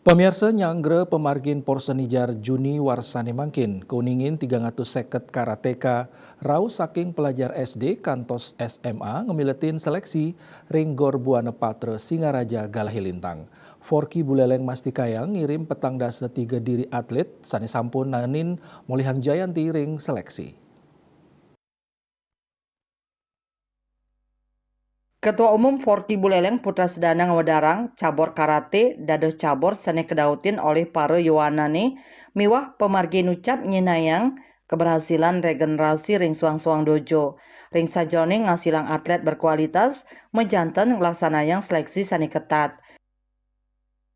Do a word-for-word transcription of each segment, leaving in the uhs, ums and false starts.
Pamiarsa, nyanggra pamargin porsenijar Juni warsane mangkin, kauningin tigang atus seket karateka rauh saking pelajar S D kantos S M A ngamiletin seleksi ring Gor Buana Patra Singaraja Galahe Lintang. Forky Buleleng mastikayang ngirim petang dasa tiga diri atlet sane sampun naenin molihang jayanti ring seleksi. Ketua Umum Forky Buleleng Putra Sedana ngawedarang cabor karate dados cabor sane kadautin olih para yowanane miwah pamargi inucap nyenayang keberhasilan regenerasi ring suang-suang dojo. Ring sajeroning ngasilang atlet berkualitas, majanten nglaksanayang seleksi sane ketat.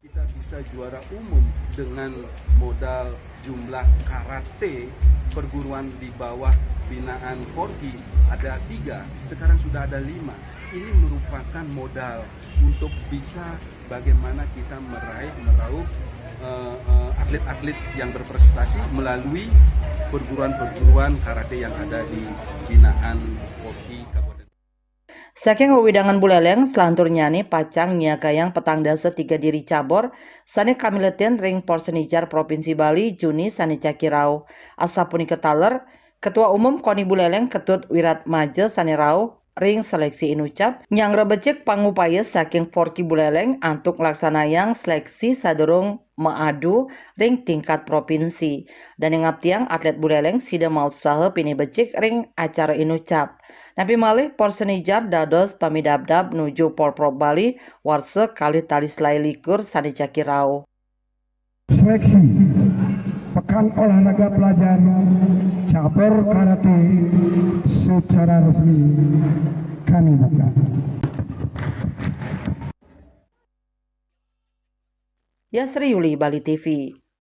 Kita bisa juara umum dengan modal jumlah karate perguruan di bawah binaan Forky ada tiga, sekarang sudah ada lima. Ini merupakan modal untuk bisa bagaimana kita meraih, meraup eh, eh, atlet-atlet yang berprestasi melalui perguruan-perguruan karate yang ada di binaan Forky Kabupaten. Saking wewidangan Buleleng, selanturnyane pacang nyiagayang petang dasa tiga diri cabor sane kamiletin ring Porsenijar Provinsi Bali Juni sane jagi rauh. Asapunika taler, Ketua Umum Koni Buleleng Ketut Wiratmaja sane rauh ring seleksi inucap, nyanggra becik pangupaya saking Forky Buleleng antuk nglaksanayang seleksi sadurung maadu ring tingkat provinsi. Dane ngaptiang atlet Buleleng sida mautsaha pinih becik ring acara inucap. Napi malih, Porsenijar dados pamidabdab nuju Porprov Bali warsa kalih tali selae likur sane jagi rauh. Seleksi Pekan Olahraga Pelajar Cabur Karate secara resmi kami buka. Yasri Yuli, Bali T V.